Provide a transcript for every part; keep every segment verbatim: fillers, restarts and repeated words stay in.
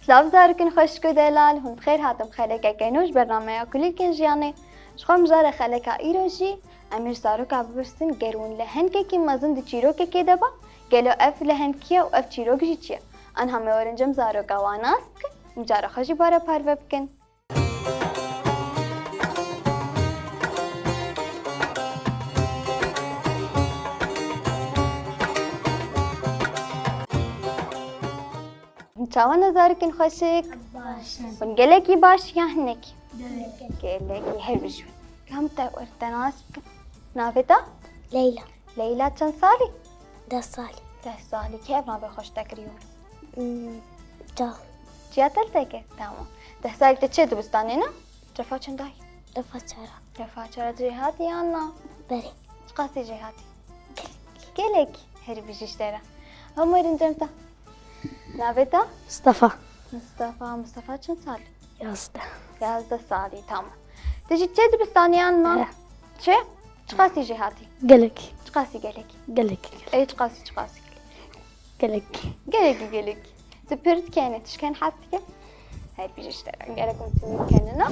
Silav zarokên xweşik û delal, hûn bi xêr hatin xelekeke nû ji bernameya Kulîlkên Jiyanê. Ji xwe mijara xeleka îro jî em ê ji zaroka bipirsin, ger hûn lehengekî mezin di çîrokekê de ba, gelo ev leheng kî ye û ev çîrok jî çi ye? Anha me werin cem zaroka wan nas bikin, mijara xwe jî bare parve bikin. Çawa ne zarokên xweşik? Baş in. Hûn gelekî baş ya hinek? Gelekî. Gelekî her bijî. Kam te wer te nas bikin? Navê te? Leyla. Leyla çend salî? Deh salî. Deh salî. Kê ev navê xweş te kiriyo? Hmm, Can. Çiya te li te kir? Tamam. Deh salî te çi dibistanê ne? Refa çend dayî? Refa çara. Refa çara jêhatî yan na? Berê. Çiqasî jêhatî? Gelek. Her bijî ji te re. Hemwerin cem te. Navê te? Mustafa. Mustafa. Mustafa çend salî? Yazdeh. Yazdeh salî, tamam. Tu jî çi dibistanê yan na? Eh. Çi? Çiqasî jêhatî? Gelek. Çiqasî gelek? Gelek. Ê çiqasî, çiqasî gelek? Gelek. Gelekî gelek. Tu pir dikenî, tişkên hez dike? Her bijî ji te re. Gerek hûn tîmî bikenî, ne?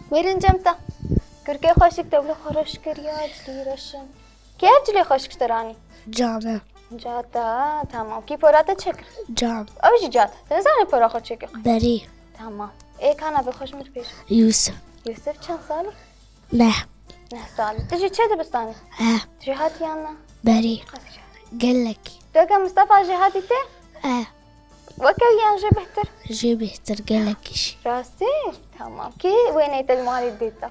Werin cem te. Kurkê xweşik te wilo xwe reş kiriya, cilî reş in. Kê ev cilê xweşik ji te re anî? Came. Cata, tamam. Kî pora te çêkir? Cam. Ew jî cata. Te nizanî pora xwe çêkir? Berî. Tamam. Ê ka navê xwe ji min re bêje. Yûsif. Yûsif çend salî? Neh. Neh salî. Tu jî çi dibistanê? Eh. Tu jêhatî yan na? Berî. Gelek. Tu weke Mistefa jêhatî te? Eh. Weke yan jê bêhtir? Jê bêhtir gelekî jî. Rastî? Tamam. Kî wêneyê te li malê dê te?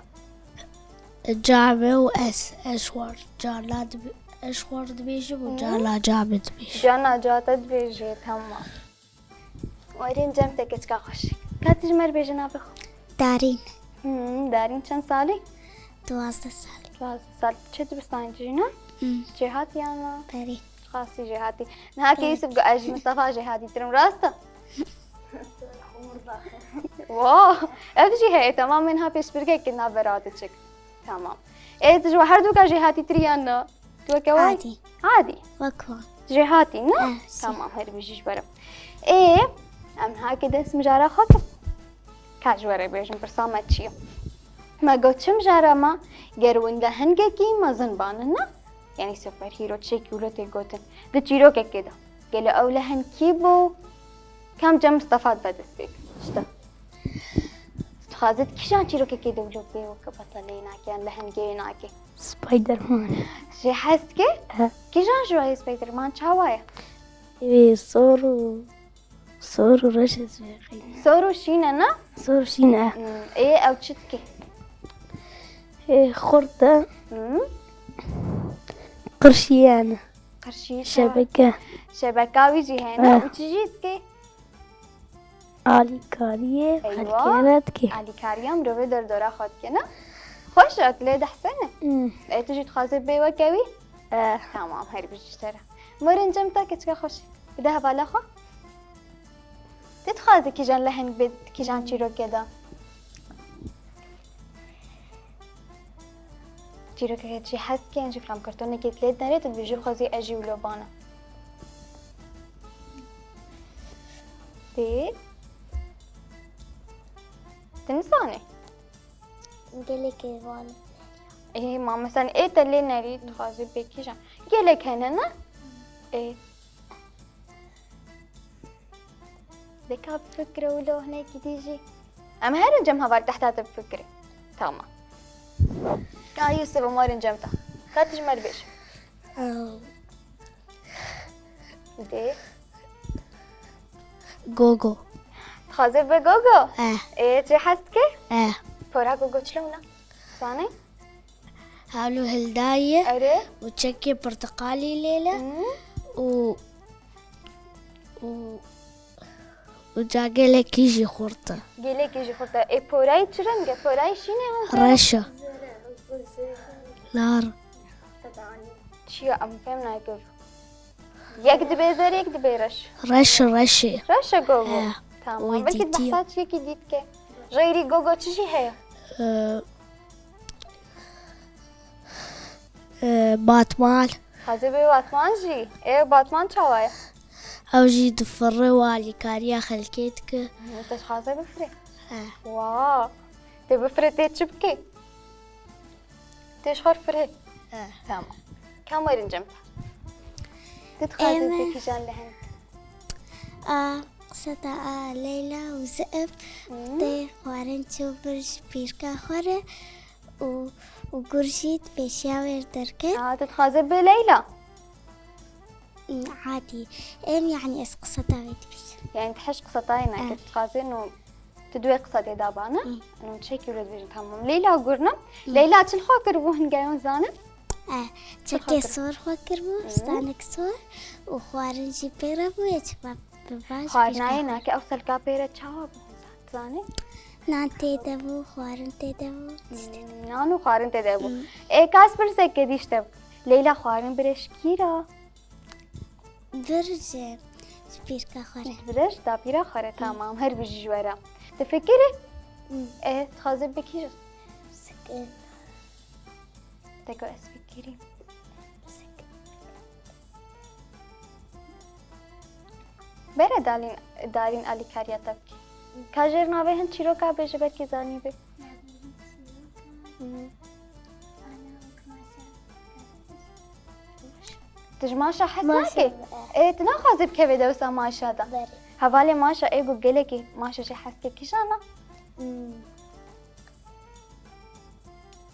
Came û ez, ez ji xwe re cana dibi-, ez ji xwe re dibêjim û Hı. cana came dibêjim. Cana cata dibêje, tamam. Werin cem te keçika xweş. Ka tu ji me re bêje navê xwe? Darîn. Hmm, Darîn çend salî? Duwazdeh salî. Duwazdeh salî. Çi dibistanê tu jî ne? Hmm. Jêhatî yan na? Berê. Çiqasî jêhatî. Niha ke Yusuf got ez ji Mistefa jêhatîtir im, rast e? Wow! Ev jî heye, temamên ha pêşbirkeke navbera diçik. Tamam. Ê, tu ji we her duka jêhatîtir yan na? Tu weke wan? Adî. Adî. Wek wan. Jêhatî, ne? Eh, sî. Tamam, her bijî ji ber em. Ê, em niha ke dest mijara xwe kin. Ka ji we re bêjim, pirsa me çi ye? Me got çi mijara me, ger winde hingekî mezin banin, ne? Yanî superhero çêkî wilo tê gotin. Di çîrokekê de. Gelo ew leheng kî bû? Kam cem Mistefa dibe dest pê. İşte. Dixwaze di kîjan çîrokekê de wilo bê weke betelê nake yan lehengê nake? Spiderman. Jê hez dike? He. Kîjan ji wayê Spiderman çawa ye? Wê sor û, sor û reş ez wê xeyne. Sor û şîn e, ne? Sor û şîn e. Hmm, ê ew çi dike? Ê xurt e. Hmm. Qirşiyane. Qirşî şebeke. Şebeka wî jî hene. Eh. Û çi jî dike? Alîkariyê Eywa. Xelkê re dike. Alîkariya mirovê derdora xwe dike, ne? Xweş e, tu lê dehsene. Hmm. E, tu jî dixwazê bê weke wî? Eh. Tamam, her bijî ji te re. Werin cem te keçika xweş. Bide hevala xwe. Tu dixwazî kîjan leheng bê, kîjan çîrokê de? Çîrokeke çi hez dike, yan jî filmkartonekê lê dinêre, tu dibêjî xwezî ez jî wilo bana. Dê. Tu nizanî? Gelekê van. Ê, ma mesela ê te lê nerî, dixwazî bê kîjan? Gelek hene, ne? Ê. Deka bifikire wilo hinekî dî jî. Em herin cem heval tehta te bifikire. Tamam. Ka Yusuf, em werin cem te. Ka tu ji me re bêj. Ew. Dê. Gogo. Dixwaze be Gogo? Eh. Ê, tu hez dike? Eh. Pora Gogo çilo ne? Zanî? Halo hildaye. Erê. Û çekê pirtiqalî lêle. Hmm. Û, û, û ca gelekî jî xurt e. Gelekî jî xurt e. Ê, porayî çi reng e? Porayî şîn e yan zêr e? Reş e. Lar. Çi ye, em fêm nayê Gogo. Yek dibe zêr, yek dibe reş. Reş, reş e. Reş e Gogo. He. Tamam. Wê Belkî dîtiye. Behsa çiyekî dî dike. Xeyrî Gogo çi jî heye? Ee, ee, Batman. Dixwaze be Batman jî. Ê, Batman çawa ye? Ew jî difire û alîkariya xelkê dike. Te dixwaze bifire? He. Wa. Tê bifire tê çi bike? Tê ji xwe firê? He. Tamam. Kam werin cem te? Tu dixwaze Ême. Tê kîjan li hend? A, qiseta a Leyla û Ze'b Hmm. tê xwarin çû bir ji pîrka xwe re û, û gur jî di pêşiya wê derket. A, tu dixwaze bi Leyla? Adî. Em, yanî ez qiseta wê dibînim. Yani tu heş qiseta yê nake, Eh. tu dixwazin û tu duê qisa tê dabana. Hmm. Û çekî wilo dibêjin, tamam. Leyla gurna. Hmm. Leyla çi li xwe kiribû, hin geyon zanin? Eh, çekê sor xwe kiribû, Hmm. stanek sor û xwarin jî pê re bû, yê çi bi baş Xwarinayê nake, ew selka pê re çawa bû? Zanî? Nan tê de bû, xwarin tê de bû. Hmm, nan û xwarin tê de bû. Hmm. Ê, kas pirseke dî ji te. Leyla xwarin birêj kî re? Bir ji, ji pîrka xwe re. Ji birêj dapîra xwe re, tamam. Her bijî ji we re. Tu fikirî? Hmm. Ê, dixwaze bikî ji? Sikin. Te got ez fikirî. Sikin. Bere dalîn, dalîn alîkariya te bikî. Ka jêr navê hin çîroka bêje, belkî zanîbê. Hı. Tu ji maşa hez Maşa, nakê? E, tu naxwazî bikevê dewsa maşa de? Berê. Hevalê maşa ê ku gelekî maşa jê hez ke kîjan e? Hmm.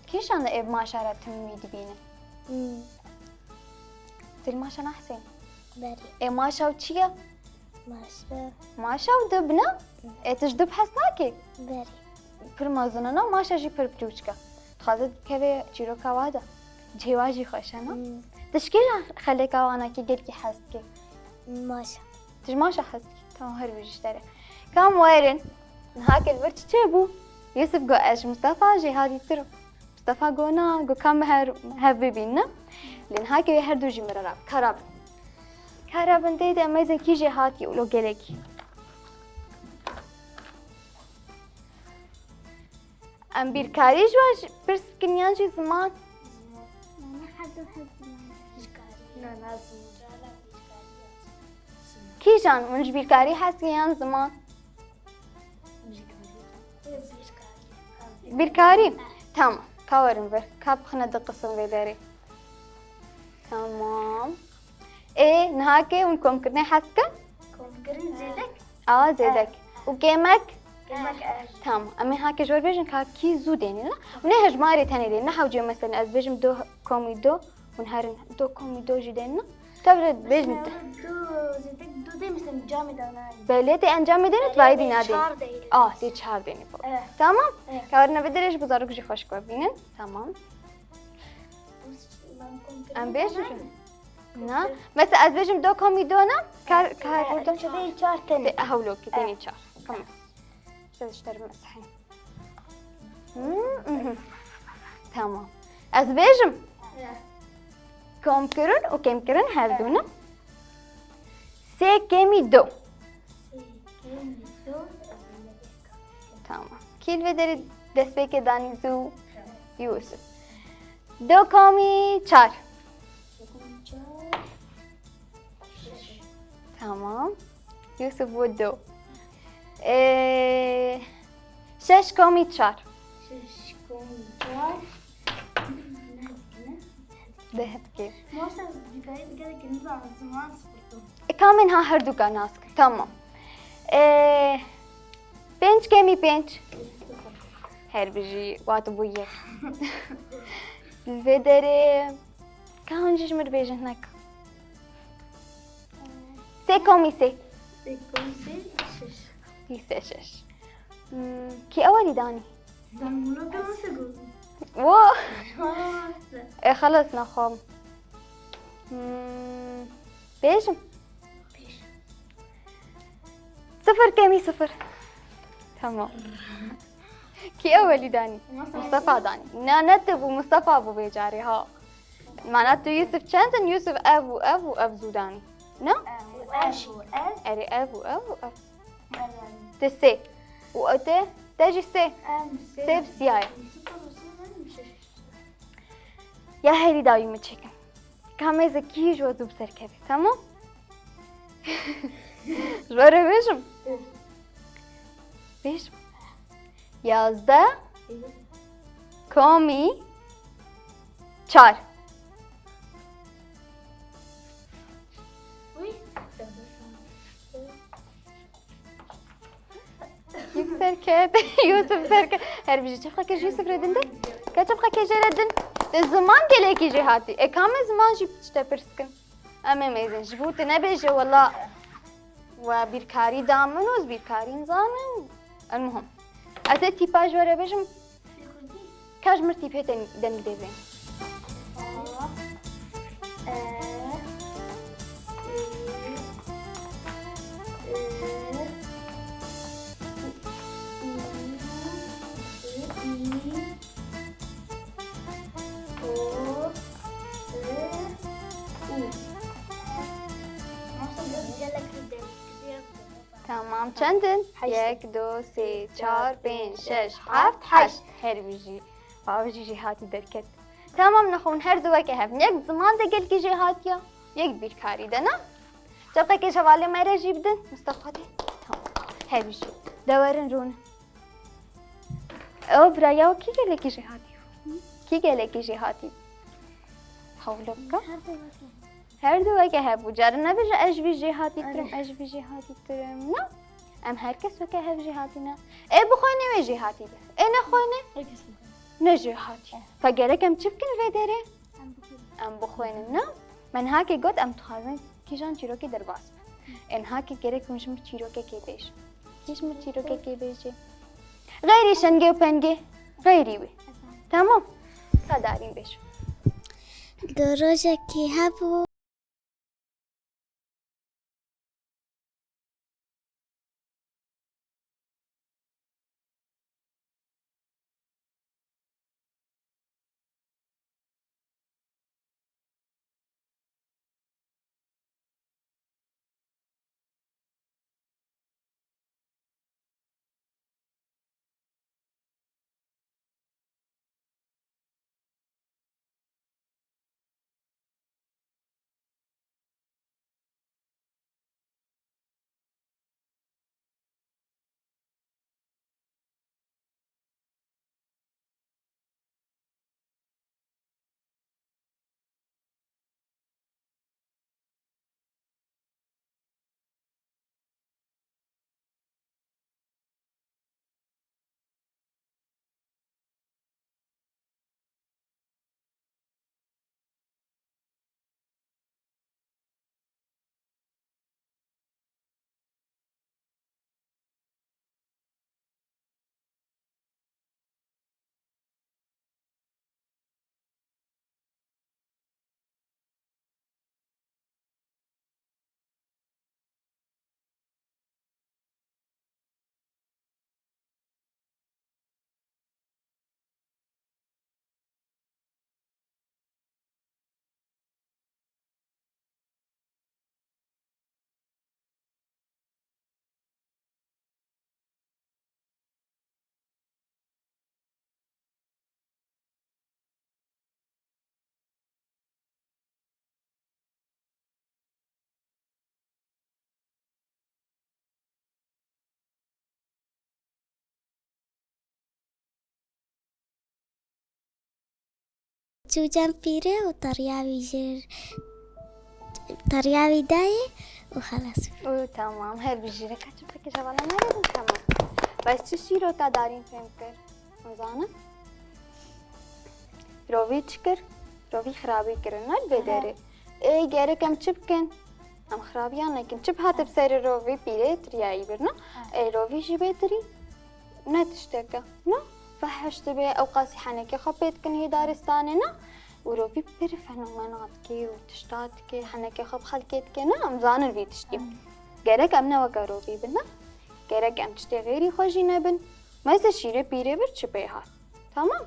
Kîjan e ê maşa re tim wî dibîne? Hmm. Tu li maşa nahsên? Berê. Ê maşa û çi ye? Maşa. Maşa û dib ne? Ê tu ji dib hez nakî? Berê. Pir mezin e, maşa jî pir biçûçik e. Dixwaze bikeve çîroka wa de. Cihê wa jî xweş e, ne? Hmm. Tu ji kîjan xeleka wana kî gelkî hez dikî? Maşa. Tu ji maşa hez dikî? Tamam, her bijî ji te re. Kam werin? Niha ke li vir çi çêbû? Yusuf got, ez ji Mustafa jêhatîtir im. Mustafa got, na, got, ka me her, hev bibînin. Lê niha ke wê her du jî min re rabin. Ka rabin. Ka rabin tê de em êzin kî jêhatî û lo gelekî. Em bîrkarî ji we jî pirs bikin yan jî ziman? Ziman. Nana, her du hez ziman. Bîrkarî. Nana, ziman. Kîjan? Hûn ji bîrkarî hez dikin yan ziman? Bîrkarî. Tamam. Ka werin vir. Ka bixine di qisim vê derê. Tamam. Ê, niha ke hûn komkirinê hez dikin? Komkirin zêdek. A, zêdek. Û kêmek? Kêmek er. Tamam. Em ê hake ji we bêjin ka kî zû dênî, ne? Hûn ê hejmarê tenê dênî, ne hewce, mesela ez bêjim do komî do, hûn herin do komî do jî dênî, ne? Te bire bêjin te. Do, zêdek do dê, mesela camê danayê. Belê, tê encamê dênî, tu vayî dîna dênî. Çar dênî. Ah, tê çar dênî. Evet. Tamam? Evet. Ka werine vê derê ji bi zarok jî xweş ku bînin. Tamam. Em bêjin. Na. Mesela ez bêjim do komî do, na? Kar, kar burada. Çi bê çar tenê. Te hewlokî tenê çar. Tamam. Siz işte mesahî. Hı, mhm. Tamam. Ez bêjim. Komkirin û kêmkirin her du ne? Sê kêmî do. Tamam. Kî li vê derê destpêkê danî zû? Yusuf. Do komî çar. Tamam. Yusuf bû do. Ee, şeş komî çar. Şeş komî çar. Deh dikê. Masa dikayê dikayê ki nizanim ziman sıfırdım. E, kamên ha her du ka nas kir. Tamam. Ee, pênc kemî pênc. Her bijî, wat bû yek. Li vê derê, ka hûn jî ji min re bêjin hinek. Sê komî sê. Sê komî sê, şeş. Lîse şeş. Hmm, kî ewelî danî? Zanî wilo te nasıl gördün? Wo. E, xelas, naxwam. Hmm, bêjim. Sifir kemî sifir. Tamam. Kî ewelî danî? Mustafa. Mustafa danî. Na, ne tu bû, Mustafa bû vê carê, ha. Mana tu Yusuf çend in? Yusuf ev û ev û ev zû danî. Ne? Ev û ev û ev. Erê, ev û ev û ev. Ev. Te sê. Û ew te, te jî sê. Em sê. Sê bi siyayê. Sifir û sifir, em şeş. Ya herî dawî min çêkin. Ka mêze kî ji we zû bi ser kevê, tamam? Ji we re bêjim. Bêjim. Yazdeh komî çar. Yûsif serket, Yûsif serket. Her bijî çi biqeke ji Yûsif re din de? Ka çi biqeke jê re din? Te ziman gelekî jê hatî. E, ka me ziman jî tişte pirs kin. Em ê mêzin. Ji bo tu nebêje wela we bîrkarî da min û ez bîrkarî nizanim. El muhim. Ez ê tîpa ji we re bêjim. Ka ji min tîpê den-, deng dê bên. Tamam, çend in? Heşt. Yek, du, sê, çar, pênc, şeş, heft, heşt. Her bijî. Bav jî jê hatî derket. Tamam, nexwe hûn her du weke hev. Yek ziman de gelkî jê hatiya, yek bîrkarî de, ne? Çapkekê ji hevalê me re jî bidin. Mustafa de. Tamam. Her bijî. De werin rûnin. Ew biraya kî gelekî jê hatî? Kî gelekî jê hatî? Hewlo bike. Her du weke hebû. Carin nebêje ez ji vî jê hatî tirim, ez ji vî jê hatî tirim. Na. Em her kes weke hev jê hatî ne. Ê bixwîne wê jê hatî be. Ê nexwîne? Ne jê hatî. Ka gerek em çi bikin vê derê? Em bixwînin, ne? Me niha kê got em dixwazin kîjan çîrokê derbas bin. Ê niha kê gerek hûn ji min çîrokekê bêjin. Kî ji min çîrokekê bêjê? Xeyrî şengê û pengê. Xeyrî wê. Tamam. Ka darîn bêj. Di rojekî hebû. Çû cem pîrê û teriya wî jêr, teriya wî dayê û xelas. Û tamam, her bijî. Reka çi fikir hevala me dedim, tamam. Bes çi şîrota darîn fêm kir? Nizanim. Rovî çi kir? Rovî xirabî kirin, ne, li vê derê. Ê, gerek em çi bikin? Em xirabiya nekin. Çi bi hate bi serê rovî pîrê tiriyayî birina? Ê, rovî jî bêtirî ne tişteke. Ne? Fehş dibe, ew qasî henekê xwe pê dikin hê daristanê, ne? Û rovî pir fenomena dike û tişta dike, henekê xwe bi xelkê dike, ne? Em zanin vî tiştî. Gerek em ne weke rovî bin, ne? Gerek em tiştê xêrî xwe jî nebin. Meze şîrê pîrê vir çi pê hat? Tamam.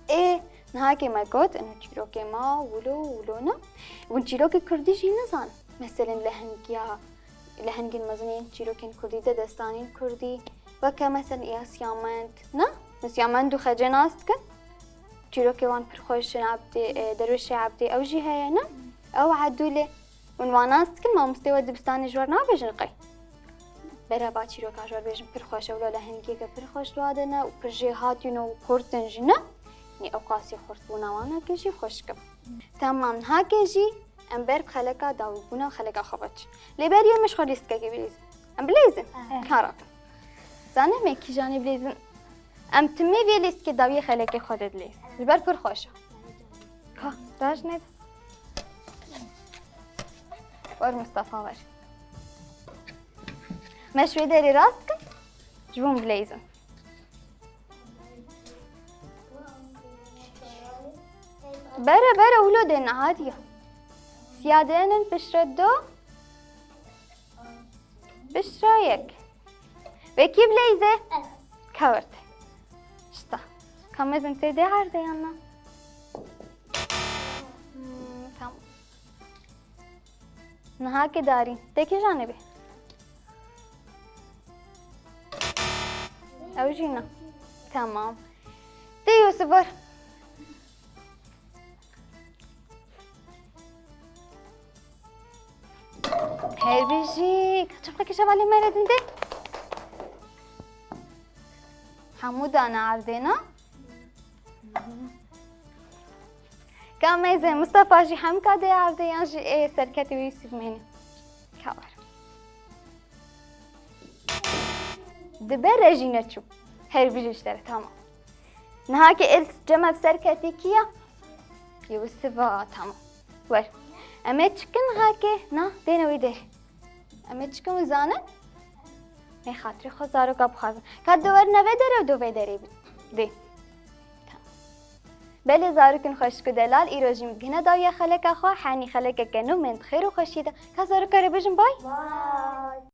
Ê, niha kê me got, ino çîrokê ma, wilo, wilo ne. Hûn çîrokê kurdî jî nizanin. Meselen lehengiya, lehengên mezin yên çîrokên kurdî de destanên kurdî. Weke meselen ya Siyamend, ne? Siyamend û Xecê nas dikin. Çîrokê wan pir xweş in, Ebdê, e, Derwêşê Ebdê, ew jî heye, ne? Ew Edûlê. Hûn wan nas dikin, mamostê we dibistanê ji we re nabêjin qey? Bere ba çîroka ji we re bêjin, pir xweş e, wilo lehengiyeke pir xweş li wa de ne û pir jêhatî ne û kurt in jî ne. Nî ewqasî xurtbûna wan e ke jî xweşik e. Temam, niha ke jî em ber bi xeleka dawîbûna xeleka xwe ve çin. Lê berî em ji xwe lîstikekê bilîzin. Em bilîzin? Eh. Kara bin. Zanim me kîjanê bilîzin? Em timî vê lîstikê dawiyê xelekê xwe de dilîzin. Ji ber pir xweş e. Ka, raj nede. Wer Mustafa wer. Me ji wê derê rast dikin. Ji bo min bileyzin. Bere, bere, wilo dê niha diya. Siya dênin piştre do. Piştre yek. Wekî bileyze? Ez. Kewrt. Şta. Ka mezin tê dê erdê yan na? Hmm, tamam. Niha ke darî. Te kîjanê bê? Ew jî na. Tamam. Tê Yusuf wer. Her bijî. Çabuk kişe balê me re dinde. Hemû dane erdê na. Ka meyze Mustafa jî hemka dê erdê yan jî ê serketî wî Yusuf mêne. Ka wer. Di ber re jî neçû. Her bijî ji te re, tamam. Niha ke el cem ev serketî kî ya? Yusuf a, tamam. Wer. Em ê çikin niha ke, na, dêne wî derê. Em ê çikin wî zanin? Ê xatirê xwe zaroka bixwazin. Ka do werin vê derê û do vê derê bin. Dê. Tamam. Belê zarokên xweşik û delal, îro jî em digihine dawiya xeleka xwe, henî xelekeke nû, em ê di xêr û xweşiyê de. Ka zaroka re bêjin bay. Bay.